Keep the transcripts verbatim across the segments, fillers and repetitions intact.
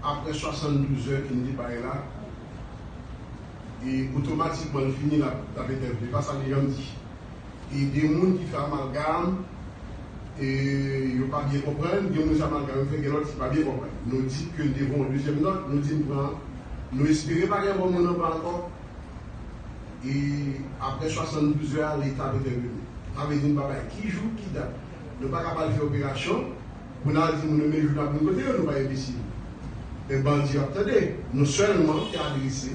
Apre swasanndouz è ke n te bay la, e otomatikman l fini, l ap, l ap entèveni. Se pa sa li janm di. E de moun ki fè amalgam, e yo pa byen konprann, gen moun sa amalgam yo fè, gen lòt ki pa byen konprann. Nou di ke n te voye yon dezyèm nòt, nou di n pran, nou espere pa gen bon moun anba ankò. E apre swasanndouz è a, Leta ap entèveni. Sa vle di nou pa bay ki jou, ki dat. Nou pa ka pral fè operasyon pou n al di moun yo men jou n ap vin kote yo, nou pa enbesil. Men bandi yo ap tande. Nou sèlman te adrese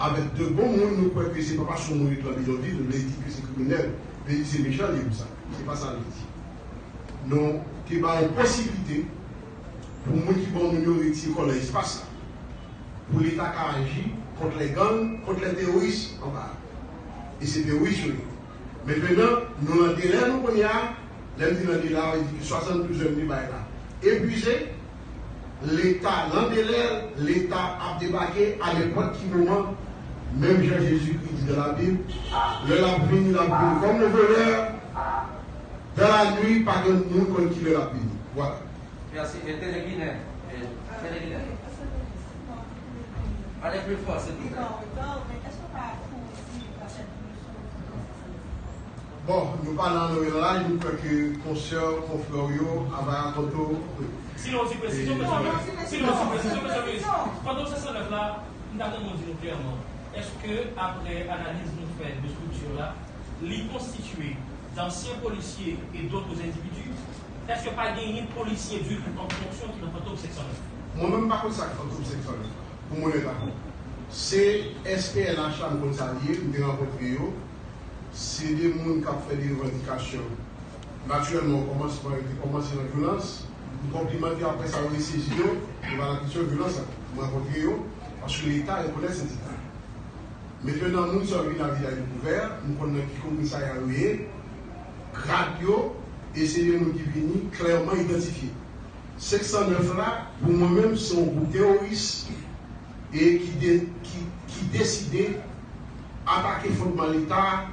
avèk de bon moun, nou kwè ke se pa paske yon moun rete nan bidonvil, vle di ke se kriminèl, vle di se mechan li ye pou sa. Se pa sa l vle di. Nou te ba yon posiblite pou moun ki bon moun yo retire kò nan espas la. Pou Leta ka aji kont lè gang, kont lè teworis anba. E se teworis yo ye. Mentnan, nou nan delè nou kounye a, lè m di nan delè a, vle di ke swasanndouz è m te bay la epuize, Leta nan delè, Leta ap debake a nenpòt ki moman, menm jan Jezikri di nan Labib, lè l ap vini, l ap vini kòm yon volè, dans la nuit, pa gen moun konn ki lè l ap vini. Vwala. Merci. Et Télé Guinée. Et Télé Guinée. Allez plus fort, s'il vous plaît. Bon, nou pa nan anlonje nan laj, nou kwè ke konsè, konfrè w yo, Avaya Tonto. Si nou yon ti presizyon, mesye, si nou yon ti presizyon, mesye minis, pandan w se san nèf la, m ta renmen w di nou klèman, èske, apre analiz nou fè de estrikti la, li konstitye d'anciens policiers et d'autres individus? Èske pa genyen polisye ditou an fonksyon ki nan Fantom senk san nèf? Mwen menm, m pa konn sa k Fantom senk san nèf la, pou m onèt avè w. Se S P N H la, m konn sa l ye, m te rankontre yo. Se de moun k ap fè de revandikasyon. Natirèlman, o kòmansman, yo te kòmanse nan vyolans. M konplimante yo, apre sa, yo resezi yo, yo pa nan kesyon vyolans la. M rankontre yo, paske Leta rekonèt sendika. Mentnan, moun sa yo vin a vizaj dekouvè, m konn nan ki komisarya yo ye, grad yo, e se de moun ki vini klèman idantifye. Senk san nèf la, pou mwen menm, se yon gwoup teworis e ki, de, ki, ki deside atake fondman Leta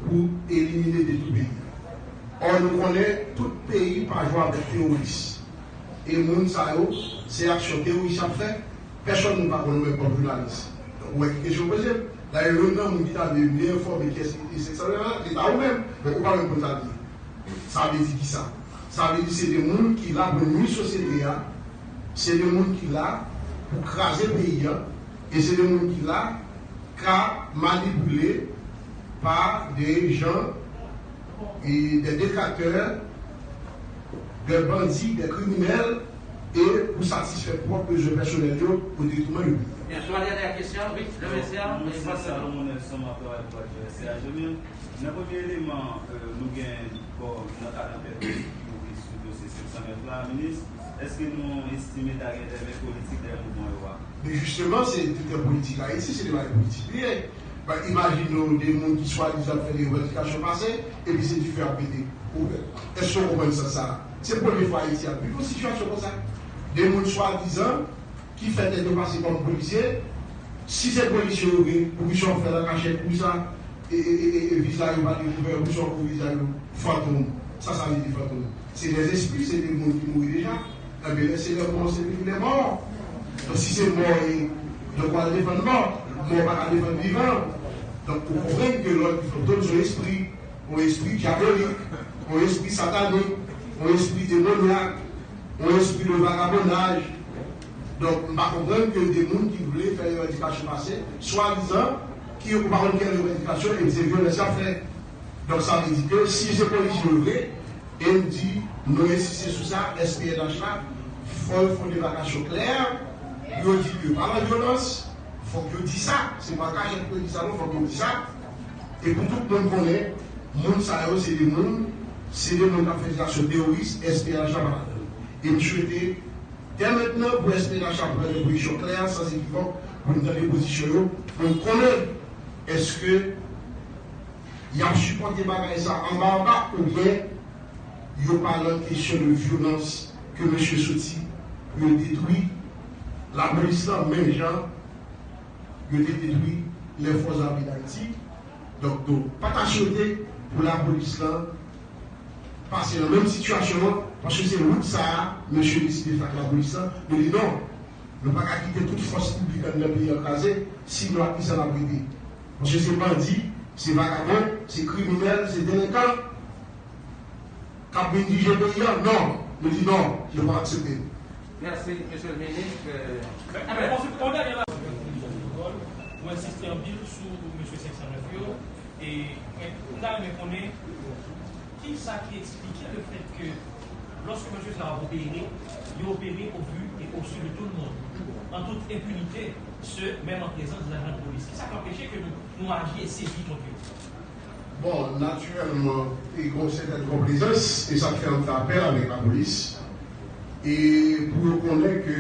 pou elimine, detwi peyi a. Ò, nou konnen tout peyi pa jwe avèk teworis. E moun sa yo, se aksyon teworis y ap fè. Pèsonn nou pa konn, nou menm kòm jounalis. Donk, ou wè ki kesyon w poze m. Dayè, youn nan moun ki ta dwe byen enfòme kiyès ki te senk san nèf la, se ta ou menm. Donk, ou pa menm konn sa l ye. Sa vle di kisa? Sa vle di se de moun ki la pou nwi sosyete a, se de moun ki la pou kraze peyi a, e se de moun ki la ka manipile pa de jan e de detraktè, de bandi, de kriminèl, e pou satisfè pwòp bezwen pèsonèl yo o detrimè de peyi a. Bien, sur la dernière question, oui, le média, Mwen se Salomon Nelson, m ap travay pou Radyo S R H de Mil. Nan premye eleman, euh, nou gen, bon, nan ka nan pèp ki ouvri sou dosye senk san nèf la, minis, èske nou estime ta gen entèvè politik dèyè mouvman yo a? Men jisteman, se entèvè politik Ayiti, se de bagay politik li ye. Ba, imajine w de moun ki swadizan ap fè de revandikasyon pase, epi se dife ap pete. Ou, èske w konprann sans sa a? Se premye fwa Ayiti ap viv yon sitiyasyon konsa. De moun swadizan ki fè tèt yo pase kòm polisye, si se polisye yo vre, poukisa w ap fè nan kachèt, poukisa e, e, e, e, e viza yo pa dekouvè, poukisa w ap fè viza yo fantom? Sa, sa vle di fantom. Se dèzespri, se de moun ki mouri deja. Enben, lè se lè mò, se li ki lè mò. Donk, si se mò, e, donk, w al defann mò. Mò pa ka defann vivan. Donk, ou konprann ke lòt ki fantom se yon espri, yon espri dyabolik, yon espri satanik, yon espri demonyak, yon espri de vagabondaj. Donk, m pa konprann ke de moun ki vle fè revandikasyon pase, swadizan, ki yo pa konn ki revandikasyon, epi se vyolans y ap fè. Donk, sa vle di ke si se polisye yo vre, e m di, nou ensiste sou sa, S P N H la, fò yo fè yon devakasyon klè, pou yo di ke pa nan vyolans, fòk yo di sa. Se pa kachèt pou yo di sa, non, fòk yo di sa. E pou tout moun konnen, moun sa yo, se de moun, se de moun k ap fè aksyon teworis, S P N H la pa ladan l. E m swete, dè mentnan, pou S P N H la pran de pozisyon klè, sans équivoque, pou n tande pozisyon yo, pou n konnen èske y ap sipòte bagay sa anba anba, oubyen yo pa nan kesyon de vyolans ke mesye soti pou yo detwi lapolis lan, menm jan yo te detwi lè Fòs Ame Dayiti. Donk, nou pa ta swete pou lapolis lan pase nan menm sitiyasyon an, paske se wout sa a, mesye deside fè ak lapolis lan, nou di non. Nou pa ka kite tout fòs piblik anndan peyi an kraze, sinon ak kisa n ap rete? Paske se bandi, se vagabon, se kriminèl, se delenkan k ap vin dirije peyi a. Non, nou di non, nou pa aksepte. Mèsi, mesye le minis. Mwen ensiste anpil sou mesye senk san nèf yo. E mwen ta renmen konnen kisa ki eksplike le fèt ke lòske mesye sa yo opere, yo opere au vu et au su de tout le monde, en toute impunité, ce, menm an prezans de lajan de polis. Kisa k anpeche ke nou, nou aji e sezi kont yo? Bon, natirèlman, e gen yon sètèn konplezans, e sa k fè an fè apèl avèk lapolis. E pou yo konnen ke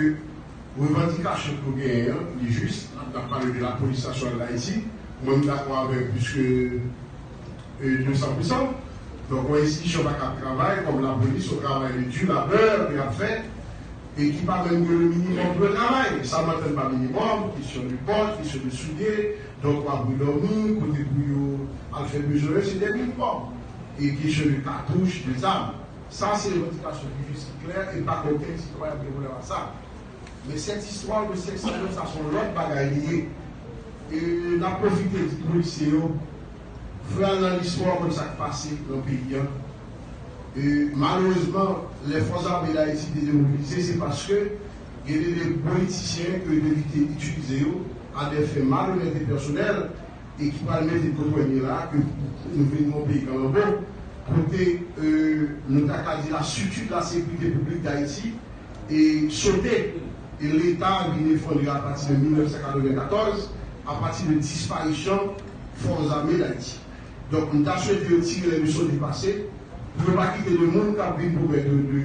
revandikasyon ke nou genyen an, li jis, n ap pale de lapolis nasyonal d Ayiti, mwen m dakò avèk plis ke e, de san pou san. Donk, yon enstitisyon pa ka ap travay kòm lapolis, yon travay de di labè ke y ap fè, e ki pa menm gen le minimòm pou yo travay. Sa m antann pa minimòm, kesyon de pòt, kesyon de soulye, dòtwa pou yo dòmi, kote pou yo al fè bezwen yo, se de minimòm. E kesyon de katouch, de zam. Sa, se revandikasyon ki jis, ki klè, e pa okenn sitwayen ap gen pwoblèm ak sa. Men sèt istwa de senk san nèf, sa se yon lòt bagay li ye. E n ap pwofite di polisye yo, fè analiz pou w konn sa k pase nan peyi a. E malerezman, lè Fòs Ame d Ayiti te demobilize, se paske gen de, de politisyen ke yo te kite itilize yo a dè fen malonèt e pèsonèl, e ki pral mete n kote n ye la, ke nou vin yon peyi kalanbo, kote, e, nou ta ka di la structure de la sécurité publique d'Haïti, e, sote, e Leta vin efondre apati de mil nèf san katrevenkatòz, apati de disparisyon Fòs Ame d Ayiti. Donk, m ta swete yo tire lè leson ki pase, pou yo pa kite de moun k ap vin pwomèt yo de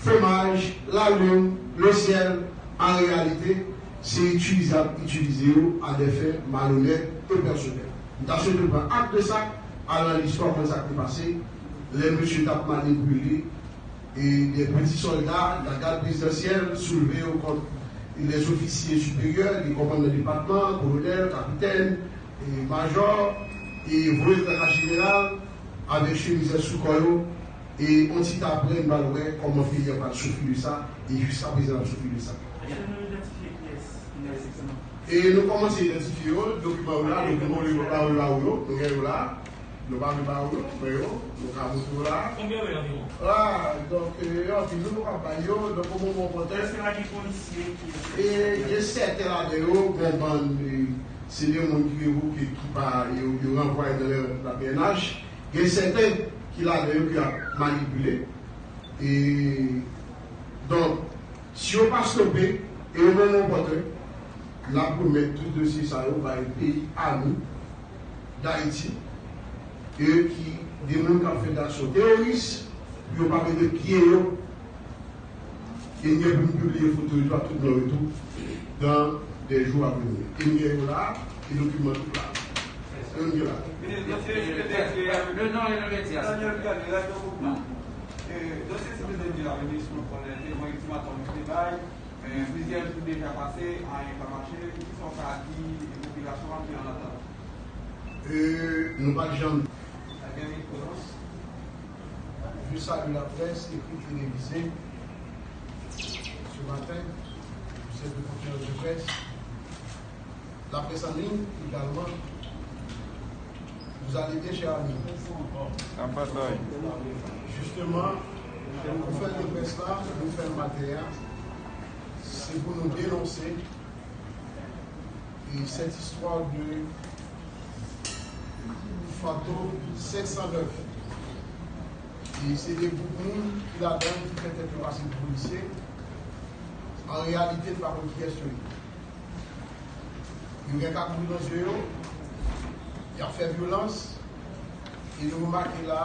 fwomaj, lalin, lesyèl, an reyalite, se itilize y ap itilize yo a dè fen malonèt e pèsonèl. M ta swete pran ak de sa, al nan listwa konn sa k te pase, lè mesye t ap manipile e de peti sòlda, lagad prezidansyèl, soulve yo kont lèzofisye siperyè, de kòmandan depatman, kolonèl, kapitèn, e majò, e voye yo nan kay jeneral, avèk chemiz sou kò yo, e on ti tan apre, n pral wè kòman peyi a pral soufri de sa, e jiskaprezan n ap soufri de sa. Èske nou idantifye kiyès ki nan eleksyon? E nou kòmanse idantifye yo, dokiman yo la, dokiman yo la, yo la, yo, nou gen yo la. Nou pa vle ba yo, men yo, nou ka montre yo la. Konbyen yo ye anviwon? Ah, donk, e, anpil, nou poko bay yo, donk, o moman opòtèn. Èske pa gen polisye ki... E, gen sèten ladan yo, gen bann, e, se de moun ki revoke, ki pa, yo, yo ranvwaye nan la P N H. Gen sèten ki ladan yo ki ap manipile. E, donk, si yo pa stope, e o moman opòtèn, n ap remèt tout dosye sa yo bay peyi ami d Ayiti, e ki de moun k ap fè aksyon teworis, pou yo pa mete pye yo, e n gen pou n pibliye foto yo tou ak tout non yo tou, dans des jours à venir. E n gen yo la, e dokiman tout la. E n gen la. Minis, dosye site de... Le nom et le métier. Daniel Pierre, Radyo Mouvman. E, dosye site de di la, minis, nou konnen, te gen yon ultimatum ki te bay, men plizyè jou deja pase, anyen pa mache. Kisa w ka di popilasyon an ki an atant? E, nou pa t janm... Sa gen mikwo, non? Je salue la presse écrite et télévisée ce matin, pour cette conférence de presse. La presse en ligne également. Vous allez bien, chers amis? An batay. Justement, pou fè de près la, nou fè l maten an, se pou nou denonse, e, cette histoire de Fantom senk san nèf. E se de gwoup moun ki ladan ki fè tèt yo pase pou polisye. An reyalite, n pa konn kiyès yo ye. Yo gen kagoul nan zye yo, y ap fè vyolans, e nou remake la,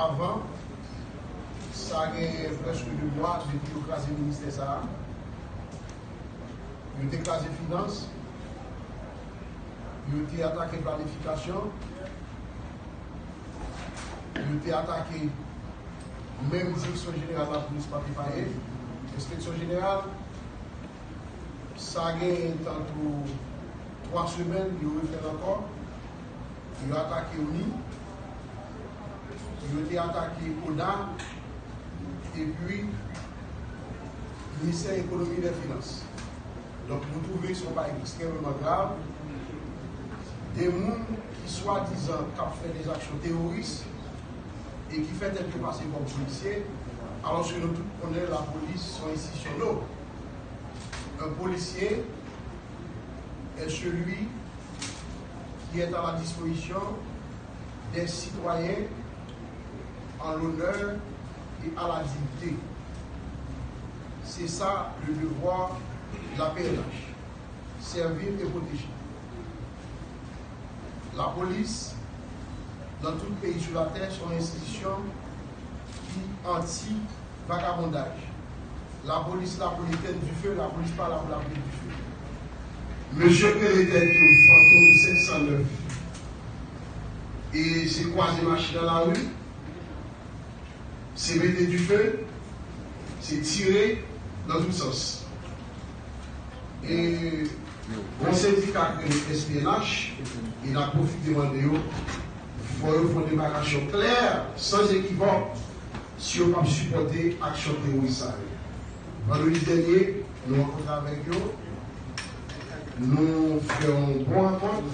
avan, sa gen prèske de mwa depi yo kraze ministè sa a. Yo te kraze finans, yo te atake planifikasyon, yo te atake menm direksyon jeneral lapolis pa t epaye, enspeksyon jeneral, sa gen tankou twa semèn, yo refè l ankò. Yo atake ONI, yo te atake ODA, epi Ministè Ekonomi e Finans. Donk, nou twouve ke se yon bagay ekstrèmeman grav. De moun ki swadizan k ap fè de aksyon teworis e ki fè tèt yo pase kòm polisye, alòske nou tout konnen lapolis se yon enstitisyon nob. Un policier est celui qui est à la disposition des citoyens en l'honneur et à la dignité. C'est ça le devoir de la P N H, servir et protéger. Lapolis, nan tout peyi sou latè, se yon enstitisyon ki anti vagabondaj. Lapolis la pou l etèn dife, lapolis pa la pou l ap met dife. Mesye k rele tèt yo Fantom senk san nèf, e se kwaze machin nan lari, se mete dife, se tire nan tout sans. E yon sendika k rele S P N H, e n ap pwofite mande yo, fò yo fè yon demarkasyon klè, san ekivòk, si yo p ap sipòte aksyon teworis sa yo. Vandredi dènye, nou rankontre avèk yo, nou fè yon bon rankont,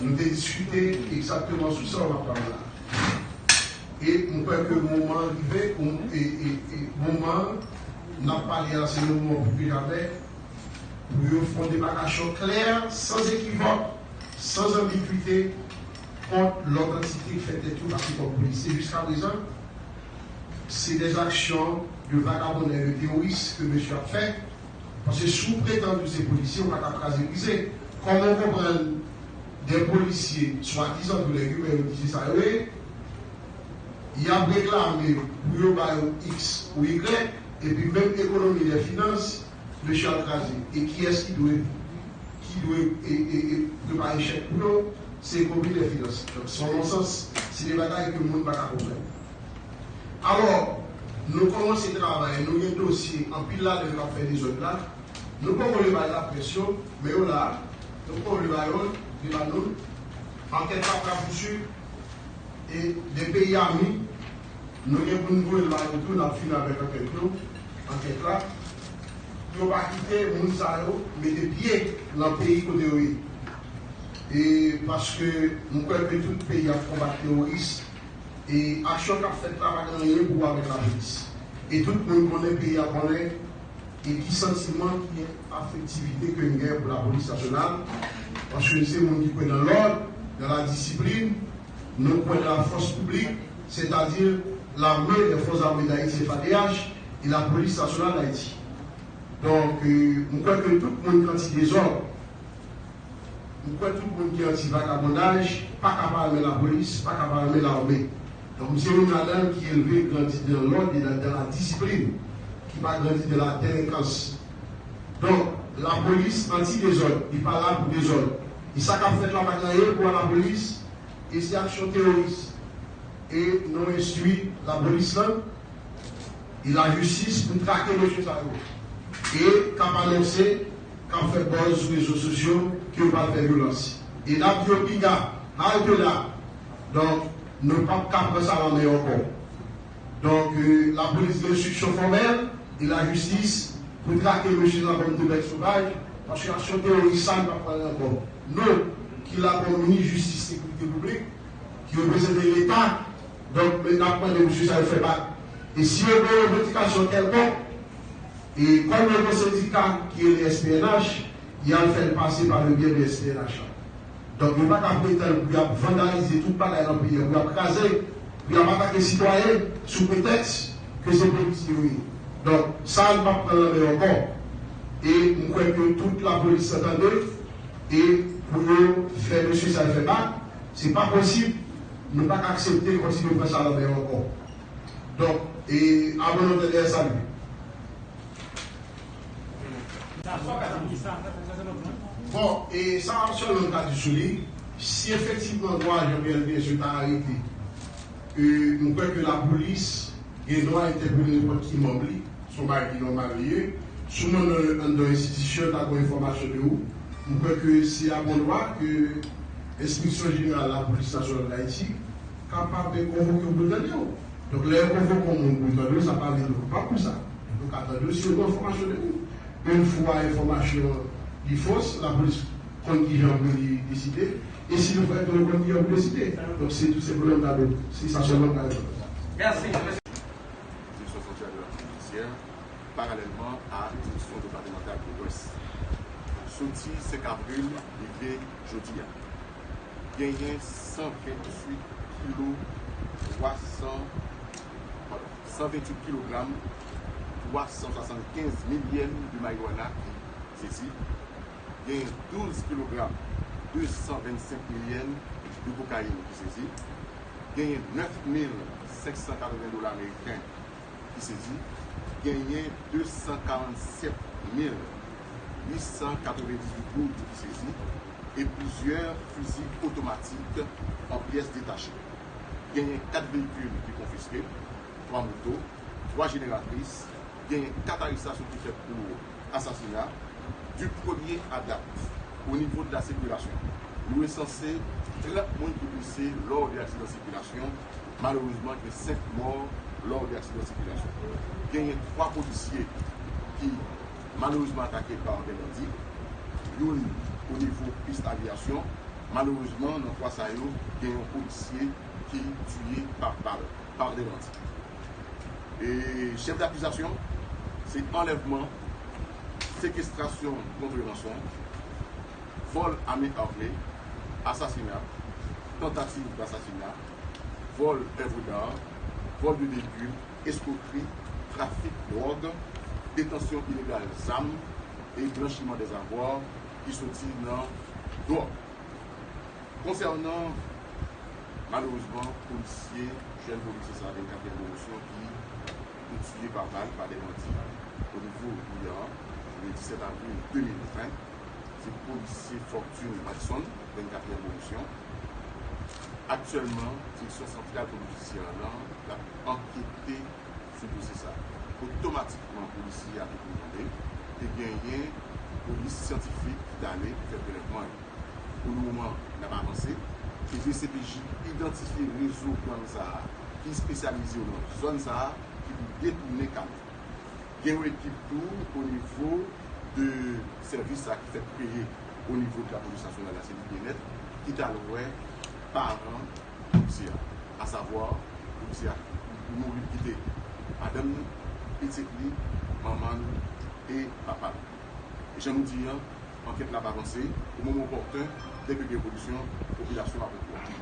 nou te diskite egzakteman sou sa w ap pale la. E m kwè ke moman an rive, e, e, e moman n ap pale a, se yon moman pli ke jamè, pou yo fè yon demakasyon klè, san ekivòk, san anbigwite, kont lòt antite ki fè tèt yo pase kòm polisye. Jiskaprezan, se de aksyon de vagabondaj, de teworis ke mesye ap fè. Paske si w pretann ou se polisye, ou pa ka kraze brize. Kòman w konprann de polisye, swadizan tou lè imen, yo di se sa yo ye, y ap reklame pou yo ba yo X ou Y, epi menm ekonomi de finans, mesye al kraze. E kiyès ki dwe, ki dwe e, e, e prepare chèk pou yo? Se ekonomi de finans. Donk, se yon nonsans. Se de bagay ke moun pa ka konprann. Alò, nou kòmanse travay, nou gen dosye anpil ladan yo k ap fè dezòd la. Nou poko vle bay laprès yo, men yo la. Nou poko vle bay yo, vle ba nou. Ankèt la ap pouswiv. E de peyi ami, nou gen pou n voye l ba yo tou, n ap fini avèk ankèt yo, ankèt la. Pou yo pa kite moun sa yo mete pye nan peyi kote yo ye. E paske m kwè ke tout peyi ap konbat teworis, e aksyon k ap fèt la pa gen anyen pou wè avèk lapolis. E tout moun konnen, peyi a konnen, e ki santiman, ki afektivite ke n gen pou lapolis nasyonal, paske n se moun ki kwè nan lòd, nan la disiplin, nou kwè nan la fòs piblik, sètadi l'armée, les forces armées d'Haïti, F A D H, e lapolis nasyonal Dayiti. Donk, e, m kwè ke tout moun ki anti dezòd, m kwè tout moun ki anti vagabondaj pa ka pa renmen lapolis, pa ka pa renmen lame. Donk, m se youn ladan ki elve, grandi dan lòd e dan, dan la disiplin, ki pa grandi dan la delenkans. Donk, lapolis anti dezòd, li pa la pou dezòd. E sa k ap fèt la pa gen anyen pou wè lapolis, e se aksyon teworis. E nou enstwi lapolis lan, e lajistis pou trake mesye sa yo. E k ap anonse, k ap fè buzz sou rezo sosyo ke yo pral fè vyolans. E n ap di yo piga, halte là. Donk, nou p ap ka pran sa nan men yo ankò. Donk, e, lapolis gen enstriksyon fòmèl e lajistis pou trake mesye sa kòm de bèt sovaj, paske aksyon teworis sa nou p ap pran l ankò. Nou, ki la kòm minis jistis, sekirite piblik, ki reprezante Leta, donk, men n ap mande mesye sa yo fè bak. E si yo gen yon revandikasyon kèlkonk, e kòm yo gen yon sendika ki rele S P N H, y al fè l pase pa le byen de S P N H la. Donk, yo pa ka pretann pou y ap vandalize tout bagay nan peyi a, pou y ap kraze, pou y ap atake sitwayen sou pretèks ke se polisye yo ye. Donk, sa a, n p ap pran nan men yo ankò. E m kwè ke tout lapolis sa tande, e pou yo fè mesye sa yo fè bak, se pa posib, nou pa ka aksepte kontinye pran sa nan men yo ankò. Donk, e, a bon antann, e salye. Bon, e sa m ap sèlman ka di sou li, si efektivman twa ajan P N P S yo ta arete, e, m kwè ke lapolis gen dwa entèpele nenpòt ki manm li, se yon bagay ki nòmal li ye. Si w manm nan, anndan yon enstitisyon, ta gen yon enfòmasyon de ou, m kwè ke se a bon dwa ke Enspeksyon Jeneral Lapolis Nasyonal d Ayiti kapab konvoke w pou l tande w. Donk, lè yo konvoke yon moun pou l tande w, sa pa vle di w koupab pou sa. Yo Atann yo, si yo gen enfòmasyon de li. Yon fwa enfòmasyon li fos, lapolis konn kijan pou li deside. E si li vrè tou, yo konn kijan pou deside. Donk, se tou senpleman sa, donk, se sa sèlman m ka reponn. Mèsi. Direksyon santrè de la polis jidisyè, paralèlman a direksyon depatmantal de Lwès. Soti senk avril rive jodi a, genyen san venntuit kilo, twa san, padon, san venntuit kilogram, twa san swasannkenz mil yèn de marijuana ki sezi, genyen douz kilogram, de san vennsenk mil yèn de kokayin ki sezi, genyen nèf mil senk san katreven dola ameriken ki sezi, genyen de san karannsèt mil uit san katrevendizuit goud ki sezi, e plizyè fizi otomatik an pyès detache. Genyen kat veyikil ki konfiske, twa moto, twa jeneratris, genyen kat arestasyon ki fèt pou asasina. Du premye a dat, o nivo de la sikilasyon, nou resanse trant moun ki blese lò de aksidan sikilasyon. Malerezman, gen senk mò lò de aksidan sikilasyon. Genyen twa polisye ki malerezman atake pa de bandi, youn o nivo pis aviyasyon. Malerezman, nan twa sa yo, gen yon polisye ki tiye pa bal, pa de bandi. E chèf dakizasyon, se anlèvman, sekestrasyon kont ranswon, vòl a men ame, asasina, tantativ dasasina, vòl èvre dar, vòl de veyikil, eskwokri, trafik dwòg, detansyon ilegal zam e blanchiman dèzavwa ki soti nan dwòg. Konsènan, malerezman, polisye, jèn polisye sa a, vennkatriyèm pwomosyon, ki te tiye pa bal pa de bandi o nivo Gwiyan, le disèt avril de mil ven, se polisye Fortune Watson, vennkatriyèm pwomosyon. Aktyèlman, direksyon santral polis jidisyè lan ap ankete sou dosye sa a. Otomatikman, polisye a te konnen, te genyen polis syantifik ki t ale pou fè prelèvman yo. Pou le moman, n ap avanse. E D C P J idantifye rezo gang sa a ki espesyalize yo nan zòn sa a, ki pou detounen kamyon. Gen yon ekip tou o nivo de sèvis sa a ki fèk kreye o nivo de lapolis nasyonal la, seli byennèt, ki t al wè paran polisye a, asavwa polisye a mouri, l kite madanm ni, pitit li, manman l e papa l. E jan nou di an, ankèt la ap avanse. O moman opòten, dèke gen evolisyon, popilasyon ap okouran.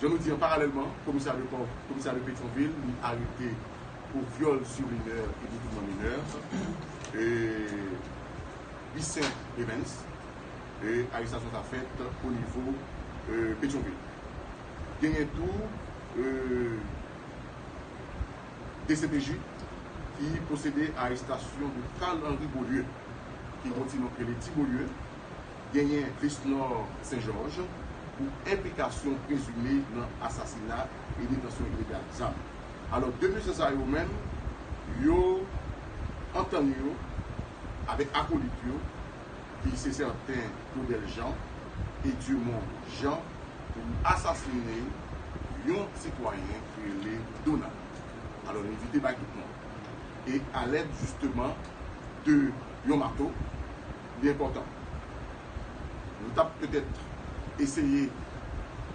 Jan nou di an, paralèlman, komisarya de pò, komisarya de Petyonvil, li arete pou vyòl sou minè e detounman minè, e Lucien Evens, e arestasyon sa fèt o nivo, e, Petyonvil. Genyen tou, e, D C P J ki pwosede a arestasyon de Carl Henry Beaulieu, ki gen yon ti non k rele Ti Beaulieu, genyen Vesnor Saint Georges, pou enplikasyon prezime nan asasina e detansyon ilegal zam. Alò, de mesye sa yo menm, yo antann yo avèk akolit yo, ki se sèten Claudel Jean e Dumont Jean, pou asasinen yon sitwayen ki rele Donald. Alò, li evite bay tout non. E alèd, jisteman, de yon mato, li enpòtan. Nou t ap petèt eseye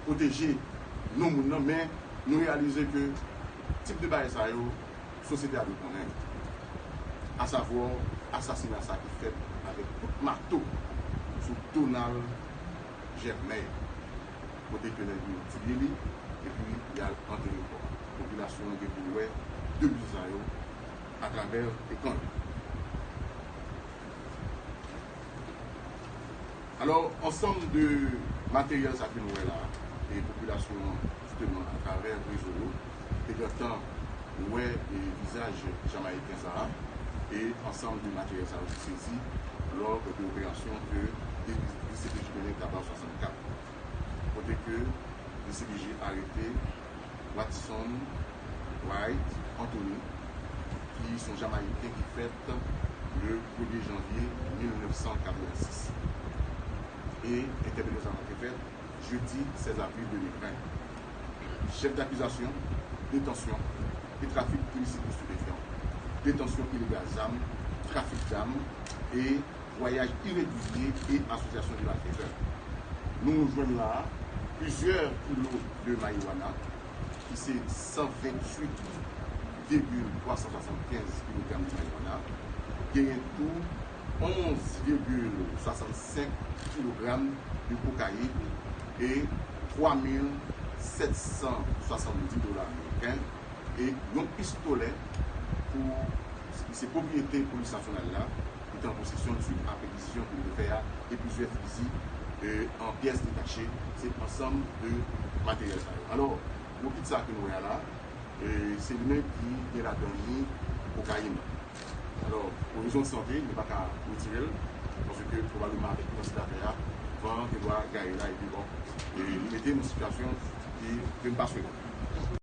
pwoteje non moun nan, men nou reyalize ke tip de bagay sa yo, sosyete a dwe konnen, asavwa asasina sa ki fèt avèk kout mato sou Donald Germain, kote ke nèg yo tiye li, epi y al antere kò a. Popilasyon an gen pou l wè de mesye sa yo atravè ekran yo. Alò, ansanm de materyèl sa ke nou wè la, e popilasyon an, jisteman, atravè rezo yo, te gentan wè, e, vizaj Jamayiken sa a, e ansanm de materyèl sa yo ki sezi lò de operasyon ke D C P J mennen Kabal swasannkat, kote ke D C P J arete Watson Wright Anthony, ki se yon Jamayiken ki fèt le premye janvye mil nèf san katrevensis. E entèpelasyon sa te fèt jedi sèz avril de mil ven. Chèf dakizasyon, detansyon e trafik ilisit estipefyan. detansyon ilegal zam, trafik zam e vwayaj iregilye e asosyasyon de malfektè. Nou jwenn la plizyè kilo de mariwana ki se san venntuit vigil twa san swasannkenz kilogram de mariwana, genyen tou onz vigil swasannsenk kilogram de kokayin e twa mil sèt san swasanndis dola ameriken e yon pistolè pou ki se pwopriyete polis nasyonal la ki te an posesyon l suit a pèkizisyon ke li te fè a e plizyè fizi e an pyès detache, se ansanm de materyèl sa yo. Alò, gwo kit sa ke nou wè a la, e se li menm ki gen ladan li kokayin nan. Alò, pou rezon de sante, nou pa ka retire l, paske pwobableman avèk idansi zafè a, van an te dwa gaye la epi bon, e li mete nou sitiyasyon ki ke n pa swete.